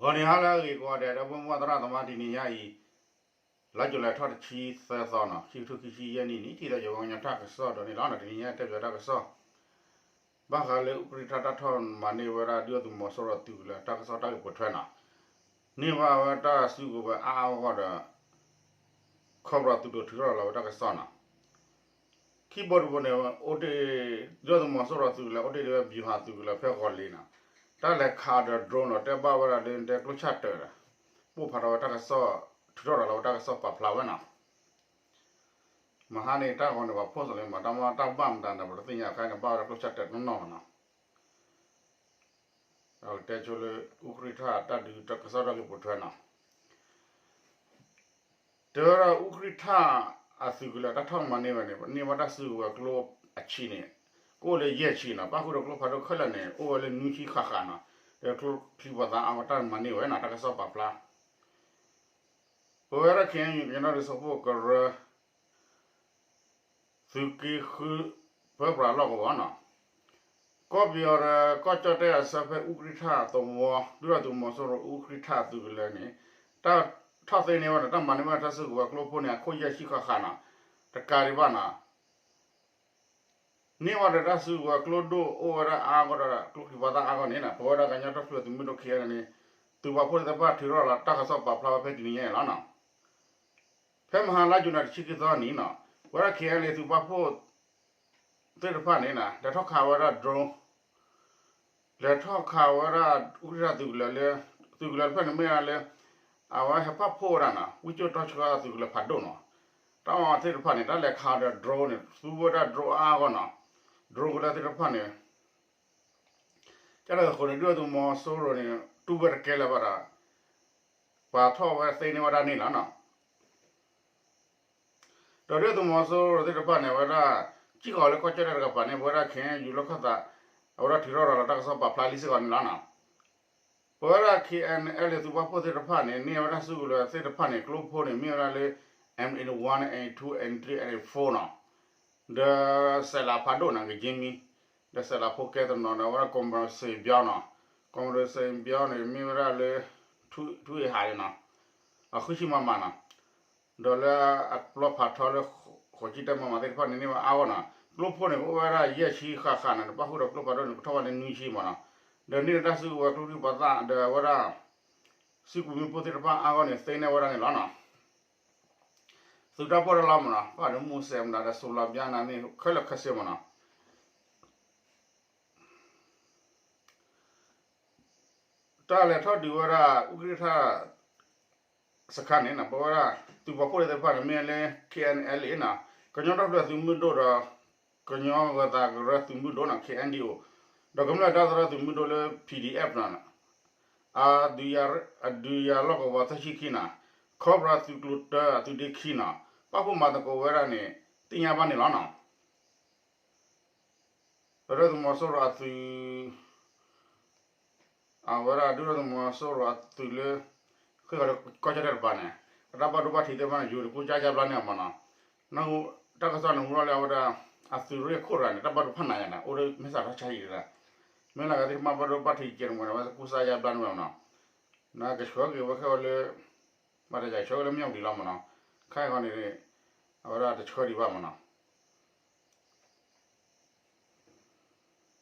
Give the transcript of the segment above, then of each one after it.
ဂီၤနံၤဟါလၢအဂ့ၤကိးဂၤဒဲး ဒီပုၢ်ဝဲၢ်သရၣ်သမါ တနံၤညါအံၤ လါယူၤလံထီၣ်တဆံသၢသီနီၤ ခံကထိခံဆံယဲၢ်နံၣ်န့ၣ် ထံၣ်သးယဝဲကညီတၢ်ကစီၣ်ဒီးန့ၣ်လီၤ. တနံၤညါတဲပၠးတၢ်ကစီၣ် ဘၣ်ဃးလၢအူကြံၣ်ထၣ်တၢ်ထီၣ်မၤန့ၢ်ဝဲဒၣ်ဒုၣ်ဒါသုးမီၤစိရိၤသုးကလၢၤ တၢ်ကစီၣ်တၢ်ဂ့ၢ်ပိာ်ထွဲနီၤ, န့ၢ်ဘၣ်ဝဲတၢ်စုကဝဲၤအါအါဂီၢ်ဂီၢ်ဒီး ခီဖျိသုးဒိၣ်ထုးထီၣ်လီၤဝဲတၢ်ကစီၣ်နီၤ, ခံဘိတဘိန့ၣ် အိၣ်တ့ၢ် ဒုၣ်ဒါသုးမီၤစိရိၤသုးကလၢၤ အိၣ်တ့ၢ်ဒံးဝဲ ဗျူဟာ သုးကလၢၤဖဲဂီၤလ့ၤနီၤ, တၢ်လဲၤခးဒီး drone နီၤ တဲဘၣ်ဝဲဒၣ်လၢတဲကျိချၢ်တၢၢ်ဒီး ပိၢ်ဖးထီၣ်ဝဲတၢ်ကစီၣ် ထုးထီၣ်ဒီးလီၤဝဲတၢ်ကစီၣ်ပာ်ဖျါဝဲနီၤ မဟါန့ၣ် တၢ်ဂီၤန့ၣ် ပှၤဖိးစၢၤလံမး တၢ်မ့ၢ်တၢ်ဘၣ်မတၤန့ၣ် ပတသ့ၣ်ညါခဲအံၤန့ၣ် ဘၣ်ဝဲဒၣ်ကျိချၢ်တၢၢ်နီၢ်နီၢ်မးနီၤ, ဒီးကတဲဆိလၢ အူကြံၣ်ထၣ်တၢ်ဒုးတၢ်ကစီၣ်တၢ်ဂ့ၢ်ပိာ်ထွဲနီၤ, တဲဝဲဒၣ်အူကြံၣ်ထၣ်အသုးကလၢၤတၢ်ထီၣ်မၤန့ၢ်ဝဲန့ၣ် န့ၢ်ဘၣ်တၢ်စုကဝဲၤကျိအဆံးန့ၣ် ကအိၣ်လၢယဲၢ်ဆံနီၤ, ပၣ်ဃုာ်ဒီးကျိဖးဒိၣ်ခဲလၢာ်န့ၣ် အိၣ်ဝဲလၢနွံဆံဃၣ်ဃၣ်နီၤ, ဒီးကျိချံပှၤသးအါဝဲတၢ်မၤန့ၢ်ဝဲနီၤ တၢ်ကစီၣ်ပာ်ဖျါ ပဝဲဒၣ် ခ့ၣ်အဲၣ်ယူၣ် ကညီဒီကလုာ်စၢဖှိၣ်ကရၢ သုးက့ဃု ပၢပြးလီၢ်ကဝီၤနီၤ, ကီၢ်ပယီၤဒီးကီၢ်ကၠီၣ်တဲၣ်အဆၢဖဲအူကြံၣ်ထၣ်သဝီ ဒုၣ်ဒါသုးမီၤစိရိၤအူကြံၣ်ထၣ်အသုးကလၢၤန့ၣ် တၢ်ထီၣ်သ့န့ၢ်ဝဲဒီး တၢ်မၤန့ၢ်ဝဲတၢ်စုကဝဲၤကျိဖိန့ၣ် အခိၣ်ယဲၢ်ဆံဃၣ်ဃၣ်နီၤ, တကးဒံးဘၣ်နီၤ န့ၢ်ဝဲဒီးတၢ်စုကဝဲၤကျိဒိၣ်အိၣ်ဝဲဒၣ်အါဂီၢ်ဒီး ကျိချံပှၤသးအါဂီၢ်န့ၣ်နီၤ, ပဝဲဒၣ်ကညီတၢ်ဖျၢၣ်သုးမုၢ်ဒိၣ် ခ့ၣ်အဲၣ်ယူၣ် န့ၣ် သုးပာ်ဖှိၣ်သ့ၣ်တဖၣ်ထုးထီၣ်လီၤတၢ်ကစီၣ်ပာ်ဖျါဝဲဖဲတနံၤညါအံၤလီၤနီၤ, ဖဲမဟါလါယူၤနၣ်တဆံခံသီနံၤနီၤ, ပဝဲဒၣ် ခ့ၣ်အဲၣ်ယူၣ် သုးပာ်ဖှိၣ်သ့ၣ်တဖၣ်န့ၣ်နီၤ လဲၤထီၣ်ခးဝဲဒၣ် drone လဲၤထီၣ်ခးဝဲဒၣ် အူကြံၣ်ထၣ်သုးကလၢၤလၢ သုးကလၢၤတဖျၢၣ်န့ၣ်မ့ၢ်ဝဲဒၣ်လၢ အဝဲဟဲပာ်ဖှိၣ်ဝဲဒၣ်နီၤ ဝံကၠိၣ်တီဆှၢသုးကလၢၤဖးဒိၣ်နီၤ, တၢ်အီၤသ့ၣ်တဖၣ်န့ၣ် တၢ်လဲၤခးဒီး drone န့ၣ် သူဝဲဒၣ် drone အါအါဂီၢ်နီၤ, drone ကလၢၤသ့ၣ်တဖၣ်န့ၣ် ကၢ်လၢအဃိန့ၣ် ဒုၣ်ဒါသုးမီၤစိရိၤန့ၣ် တူၢ်ဝဲတကဲလၢၤဘၣ်ဒီး ပာ်ထီၣ်ဝဲသ့န့ၢ်ဝဲဒၣ်န့ၣ်လီၤနီၤ, ဒီးဒုၣ်ဒါသုးမီၤစိရိၤသ့ၣ်တဖၣ်န့ၣ် အဝဲဒၣ် ကံၣ်ဃီၤလၢကီၢ်ကၠီၣ်တဲၣ်တကပၤန့ၣ် ပဝဲဒၣ် ခ့ၣ်အဲၣ်ယူၣ် လီၢ်ခၢၣ်သး အဝဲဒၣ်ထုးထီၣ်ဒီးလီၤတၢ်ကစီၣ်ပာ်ဖျါလံစ့ၢ်ကီးန့ၣ်လီၤနီၤ, ပဝဲဒၣ် ခ့ၣ်အဲၣ်ယူၣ် သုးပာ်ဖှိၣ်သ့ၣ်တဖၣ်န့ၣ် န့ၢ်ဝဲဒၣ်စုကလၢၤသ့ၣ်တဖၣ်န့ၣ် ကျိဖိန့ၣ် မ့ၢ်ဝဲဒၣ်လၢ M eight one, M eight two, M eight three, M eight four နီၤ, ဒီးစဲးလးဖးဒိၣ်နီၤ ကယ့မံ, ဒီးစဲးလးဖိကဲတနီၤဒီး အဝဲဒၣ် ကီးမရၢၣ်စ့ၣ်ဘျီနီၤ, ကီးမရၢၣ်စ့ၣ်ဘျီန့ၣ် မ့ၢ်ဝဲဒၣ်လၢ ထူအ့ၣ်ဟးန့ၣ်နီၤ, အဃုဆံ မမ နီၤ, ဒီးလၢအပျီဖးထီလၢ ဃိးဆံတၢ မမ သ့ၣ်တဖၣ်န့ၣ် န့ၢ်ဝဲအါဂီၢ်နီၤ, ကျိဖိန့ၣ်ကအိၣ်ဝဲဒၣ်ယဲၢ်ဆံဃၣ်ဃၣ်နီၤ ဒီးပၣ်ဃုာ်ဒီးကျိဖးဒိၣ်န့ၣ် ကထီၣ်ဝဲလၢနွံဆံမးနီၤ, ဒီးန့ၢ်တၢ်စုကဝဲၤကျိချံပှၤသးဒီးအဝဲဒၣ် စုကဝဲၤမ့ၣ်ပိၢ်သ့ၣ်တဖၣ်အါဂီၢ်န့ၣ် သ့န့ၢ်ဝဲဒၣ်န့ၣ်လီၤနီၤ. သုးတၢ်ပီၣ်တၢ်လီမးနီၤ ပၣ်ဒီးမူစဲးမတၤဒီး စိၤလီၤဘျါနၤန့ၣ် ခဲလၢာ်ခဲဆ့မးနီၤ. တၢ်လဲၤထီၣ်ဒုးဝဲဒၣ် အူကြံၣ်ထၣ်စခါန့ၣ်နီၤ ပဝဲဒၣ် သုးပာ်ဖှိၣ်သ့ၣ်တဖၣ်န့ၣ် မ့ၢ်လၢ ခ့ၣ်အဲၣ်ယူၣ် နီၤ ကညီတၢ်ဖျၢၣ်သုးမုၢ်ဒိၣ်ဒီး ကညီဂၢၤသးကရၢသုးမုၢ်ဒိၣ်နီၤ ခ့ၣ်အဲၣ်ယူၣ် ဒီးကမျၢၢ်တၢ်သရၢသုးမုၢ်ဒိၣ်လၢ ပီၣ်ဒံၣ်အဲၣ်ဖ် နီၤ အဒုးယၤလီၢ်ကဝီၤသၢဆံခံနီၤ ခီပြးသုးကျိၤတၢအသုးဒ့ခံနီၤ ပာ်ဖှိၣ်မၤသကိးဝဲဒၣ်န့ၣ် သ့ၣ်ညါဘၣ်န့ၣ်လီၤနီၤ. ဒုၣ်ဒါသုးမီၤစိရိၤအသုး အဝဲဒၣ်ဒုၣ်ဒါသုးမီၤစိရိၤအသုးလၢ ဃ့ၢ်ဃီၤလၢကီၢ်ကၠီၣ်တဲၣ်တကပၤန့ၣ် အတၢ်ဘၣ်ဒိဘၣ်ထံးသ့ၣ်တဖၣ်န့ၣ် ယိၤတကူစါယါဘျါန့ၣ်မးနီၤ. တၢ်ကစီၣ်န့ၣ် မူလီၤလၢအဝဲဒၣ် အသုးရ့ၣ်ခိၣ်တဂၤန့ၣ် တၢ်ဘၣ်ဒိဖးနးယါန့ၣ် အိၣ်ဒီးမ့ၢ်စးထီၣ်ဆါဟံၣ်တဂၤ မ့ၢ်လၢအဂၤသ့ၣ်တဖၣ်ဘၣ်ဒိဘၣ်ထံးကဲန့ၣ်မးန့ၣ် အဝဲကူစါယါဘျါန့ၣ်မးနီၤ. နကဆှၢက့ၤဝဲခဲအံၤလၢ ဘၣ်တယၤဆှၢက့ၤလၢမၠၣ်ဝတံၤလီၤမးနီၤ. ခဲအံၤန့ၣ် အဝဲဒၣ်တဆှၢဒံးဘၣ်မးနီၤ. ဒ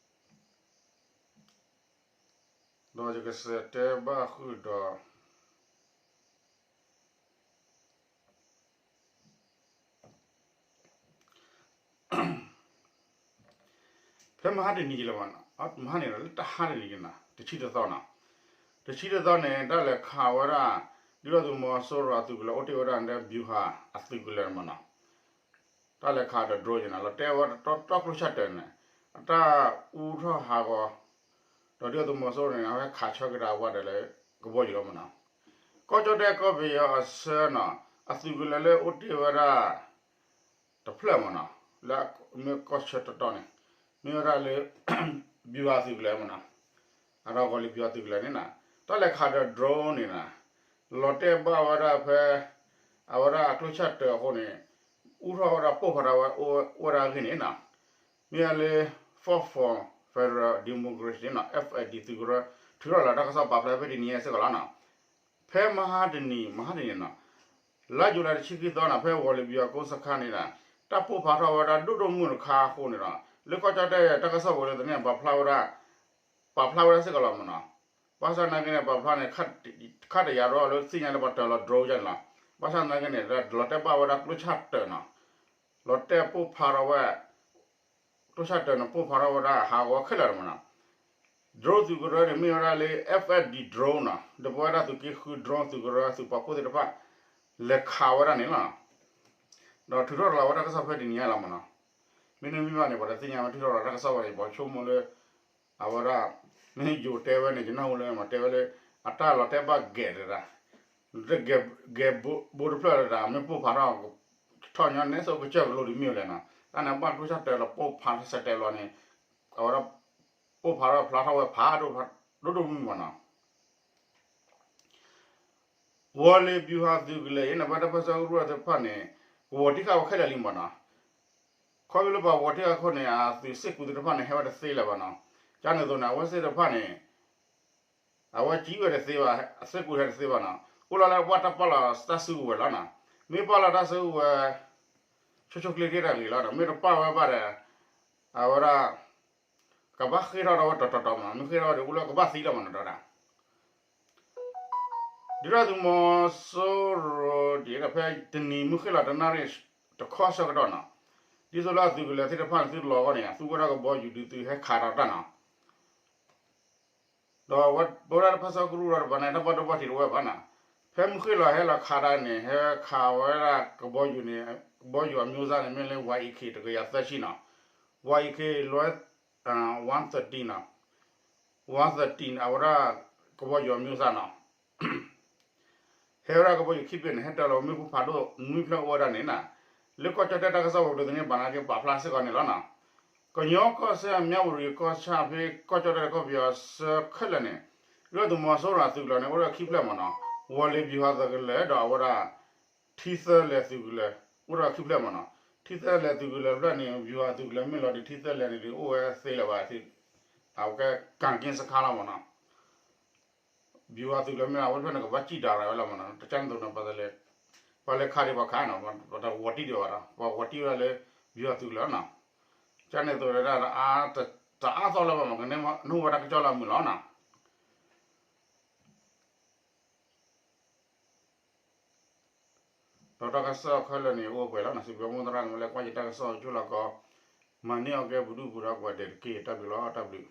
ီးယကစံးတဲဘၣ်ဃုာ်ဒီး ဖဲမဟါတနံၤကလၢၤဘၣ်နီၤ, မဟါန့ၣ်ဒီးလၢတဟါတနံၤကလၢၤနီၤ, တဆံတသီနီၤ, တဆံတသီန့ၣ် တၢ်လဲၤခးဝဲဒၣ် ဒုၣ်ဒါသုးမီၤစိရိၤအသုးကလၢၤ အိၣ်တ့ၢ်ဝဲဒၣ်လၢ ဗျူဟာ အသုးကလၢၤမးနီၤ. တၢ်လဲၤခးဒီး drone န့ၣ်နီၤ လီၤတဲာ်ဝဲတီတီကျိဆၢ်တၢၢ်န့ၣ် အတၢ်အူထီၣ်ဟးဂီၤ ဒီးဒုၣ်ဒါသုးမီၤစိရိၤန့ၣ် အဝဲခးဆၢကဒါဝဲဒီးလၢ ကဘီယူၤလီၤမးနီၤ. ကီၢ်ကၠီၣ်တဲၣ်ကီၢ်ပယီၤအဆၢနီၤ အသုးကလၢၤလၢအိၣ်တ့ၢ်ဝဲဒၣ် တဖျၢၣ်မးနီၤ, လၢမ့ၢ်ကီၢ်ဆၢတီတီန့ၣ် မ့ၢ်ဝဲဒၣ်လၢ ဗျူဟာ သုးကလၢၤမးနီၤ, အဒီးဂီၤလံ ဗျူဟာ သုးကလၢၤန့ၣ်နီၤ, တၢ်လဲၤခးဒီး drone န့ၣ်နီၤ, လီၤတဲာ်ဘၣ်ဝဲဒၣ်ဖဲ အဝဲဒၣ်အကျိဆၢ်တၢၢ်အဃိန့ၣ် အူထီၣ်ဝဲဒၣ်ပိၢ်ဖးထီၣ်ဝဲအိၣ်ဝဲဒၣ်အဂ့ၢ်န့ၣ်နီၤ, မ့ၢ်ဝဲလၢ Forum for Federal Democracy နီၤ F F D သုးကရၢ ထုးထီၣ်လီၤတၢ်ကစီၣ်ပာ်ဖျါဖဲတနံၤညါစ့ၢ်ကီးလီၤနီၤ. ဖဲမဟါတနံၤ မဟါတနံၤနီၤ လါယူၤလံတဆံခံသီနီၤ ဖဲဝီၤလ့ၤဘျူၤဟီၣ်ကိစခါန့ၣ်ဒီး တၢ်ပိၢ်ဖးထီၣ်ဝဲဒၣ်ဒိၣ်ဒိၣ်မုၢ်တခါအဃိန့ၣ်ဒီး လၢကီၢ်ကၠီၣ်တဲၣ်တၢ်ကစီၣ်ပူၤလၢသန့ၣ် ပာ်ဖျါဝဲဒၣ် ပာ်ဖျါဝဲဒၣ်စ့ၢ်ကီးလီၤမ့ၢ်နီၤ. ဘၣ်ဆၣ်သနာ်က့န့ၣ် ပာ်ဖျါန့ၣ် ခါတယၤဒီးလၢသ့ၣ်ညါလၢပှၤတၢၤလီၤ drone ယါန့ၣ်လီၤ. ဘၣ်ဆၣ်သနာ်က့န့ၣ် လီၤတဲာ်ဘၣ်ဝဲဒၣ်ကျိဆၣ်တၢၤနီၤ လီၤတဲာ်ပိၢ်ဖးထီၣ်ဝဲ ကျိဆၣ်တၢၤန့ၣ် ပိၢ်ဖးထီၣ်ဝဲဒၣ်ဟးဂီၤခဲလၢာ်မ့ၢ်နီၤ. drone သုးကရၢန့ၣ် မ့ၢ်ဝဲဒၣ်လၢ F F D drone နီၤ ဒီးပဝဲဒၣ်သုးက့ဃု drone သုးကရၢသုးပာ်ဖှိၣ်သ့ၣ်တဖၣ် လဲၤခးဝဲဒၣ်န့ၣ်လီၤ. ဒီးထုးထီၣ်လီၤဝဲတၢ်ကစီၣ်ဖဲတနံၤညါလီၤမ့ၢ်နီၤ. မ့တမ့ၢ်ဘၣ်န့ၣ် ပှၤတသ့ၣ်ညါဝဲထုးထီၣ်လီၤတၢ်ကစီၣ်ဝဲန့ၣ် ပှၤဆိကမိၣ်လၢ အဝဲဒၣ် မ့ၢ်ယိၤတဲဝဲန့ၣ် ယနၢ်ဟူလၢမ့ၢ်တဲဝဲလၢ အတၢ်လီၤတဲာ်ဘၣ်ဂဲၤတဒၣ် တဂဲၤဘိတဖျၢၣ်တဒၣ် မ့ၢ်ပိၢ်ဖးထီၣ် ထီၣ်ညီန့ၣ် ဆိကစၢၢ်ကလိဒ်မ့ၢ်လဲၣ်နီၤ. တၢ်န့ၣ်ဘၣ်ကျိဆၣ်တၢၤလီၤပိၢ်ဖးထီၣ်စဲးတဲာ်လီၤန့ၣ် အဝဲဒၣ် ပိၢ်ဖးထီၣ်ဖျါထီၣ်ဝဲဖးဒိၣ် ဒိၣ်ဒိၣ်မုၢ်မ့ၢ်နီၤ. ဝီၤလ့ၤဘျူၤဟီၣ်သုးကလၢၤအံၤန့ၣ် ပဝဲဒၣ်တၢ်ပၢဆှၢကရူၢ်သ့ၣ်တဖၣ်န့ၣ် ကဝီၤတံၢ်ဃာ်ဝဲခဲလၢာ်လံမ့ၢ်နီၤ. ခီဖျိလၢပှၤဝီၤတံၢ်ဃာ်အဃိန့ၣ် အသုးစ့ၢ်ကီးသ့ၣ်တဖၣ်န့ၣ် ဟဲဝဲတသ့လၢၤဘၣ်နီၤ. ကန့ၣ်အသိးန့ၣ် အဝဲသ့ၣ်တဖၣ်န့ၣ် အဝဲကံဝဲတသ့ဘၣ် အစ့ၢ်ကီးဟဲတသ့ဘၣ်နီၤ. အိၣ်လီၤလၢပှၤတၢ်ပာ်လီၤတၢ်စုကဝဲၤလီၤနီၤ. မ့ၢ်ပာ်လီၤတၢ်စုကဝဲၤ ဆိဆိချ့ချ့တၢ်ဂ့ၤလီၤနီၤ. မ့ၢ်တပာ်ဝဲဘၣ်ဒီး အဝဲဒၣ် ကဘၣ်ဃ့ၢ်ထီၣ်ဒီးဝဲတီၤတီၤတီၤမ့ၢ်နီၤ. မ့ၢ်ဃ့ၢ်ထီၣ်ဒီး အိၣ်လၢကဘၣ်သံလီၤမ့ၢ်နီၤ ဒီးဒၣ် ဒုၣ်ဒါသုးမီၤစိရိၤဒ်ဒီး ဖဲတနံၤမုၢ်ဃ့ၢ်လီၤတနၣ်ရံၣ်တခီဆၢကတီၢ်နီၤ, ဒ်သိးလၢအသုးကလၢၤသ့ၣ်တဖၣ်န့ၣ် သုတလီၤအဂီၢ်န့ၣ် သူဝဲဒၣ်ကဘီယူၤဒုးသုးဟဲခးဒီးတၢ်နီၤ, ဒီးပဝဲဒၣ်တၢ်ပၢဆှၢကရူၢ်ဒီးတပၤန့ၣ် တၢ်ဘၣ်ဒိဘၣ်ထံးတဝဲဘၣ်နီၤ, ဖဲမုၢ်ဃ့ၢ်လီၤဟဲလီၤခးတၢ်န့ၣ် ဟဲခးဝဲဒၣ်ကဘီယူၤန့ၣ် ကဘီယူၤအမျိုးအစားန့ၣ် မ့ၢ်လၢ Y E K တကယၤသၢဆံနီၤ, Y E K လွဲ one thirteen နီၤ, one thirteen အဝဲဒၣ်ကဘီယူၤအမျိုးအစားနီၤ ဟဲဝဲဒၣ်ကဘီယူၤခံဘ့ၣ်န့ၣ် ဟဲတၢၤလီၤမ့ၣ်ပိၢ်ဖးဒိၣ်နွံဖျၢၣ်အိၣ်ဝဲဒၣ်န့ၣ်နီၤ, လၢကီၢ်ကၠီၣ်တဲၣ်တၢ်ကစီၣ်ပူၤတနံၤန့ၣ် ဘၣ်နာ်က့ပာ်ဖျါစ့ၢ်ကီးန့ၣ်လီၤနီၤ, ကညီကီၢ်စဲၣ် မြဝတီ ကီၢ်ဆၣ်ဖဲကီၢ်ကၠီၣ်တဲၣ်ကီၢ်ပယီၤဆၢခဲလၢာ်န့ၣ် ဒုၣ်ဒါသုးမီၤစိရိၤအသုးကလၢၤန့ၣ် အိၣ်ဝဲဒၣ်ခံဖျၢၣ်မ့ၢ်နီၤ, ဝီၤလ့ၤဘျူၤဟီၣ်သုးကလၢၤဒီးအဝဲဒၣ် ထံသၢလဲၤသုးကလၢၤ အိၣ်ဒီးခံဖျၢၣ်မ့ၢ်နီၤ, ထံသၢလဲၤသုးကလၢၤဖျၢၣ်န့ၣ် ဘျူၤဟီၣ်သုးကလၢၤမ့ၢ်လီၤဒီး ထံသၢလဲၤန့ၣ်ဒီး အိၣ်ဝဲသ့လၢၤဘၣ်, အဝဲကဲ ကၣ်က့စခါလီၤမ့ၢ်နီၤ, ဘျူၤဟီၣ်သုးကလၢၤမ့ၢ်အဝဲဖျၢၣ်န့ၣ် ကဘၣ်စံၣ်ဒၣ်ရၤဝဲလီၤမ့ၢ်နီၤ, တကၢ်န့ၣ်အသိးန့ၣ် ပှၤလဲၤခးဒံးပှၤခးနီၤ, ပှၤတဝီၤတံၢ်ဒံးဘၣ်ဒီး ပှၤဝီၤတံၢ်ဝဲဒၣ်လၢ ဘျူၤဟီၣ်သုးကလၢၤနီၤ, ကၢ်န့ၣ်အသိးဒီး တအါသီလၢၤဘၣ်မ့ၢ် ကန့ၢ်ဝဲတၢ်ကစီၣ်လၢအမုာ်လီၤနီၤ. ဒီးတၢ်ကစီၣ်ခဲလၢာ်န့ၣ် အိၣ်ပှဲၤလီၤနီၤ, စံးဘျုးမိၢ်သရၣ်န့ၣ် လၢကွၢ်ယတၢ်ကစီၣ်ကၠိလီၤကီး, မၤန့ၢ်အီၤကဲပဒုၣ်ပဒါပှၤဒဲးတက့ၢ်, တၢ်ဘျုးလီၤ, တၢ်ဘျုး.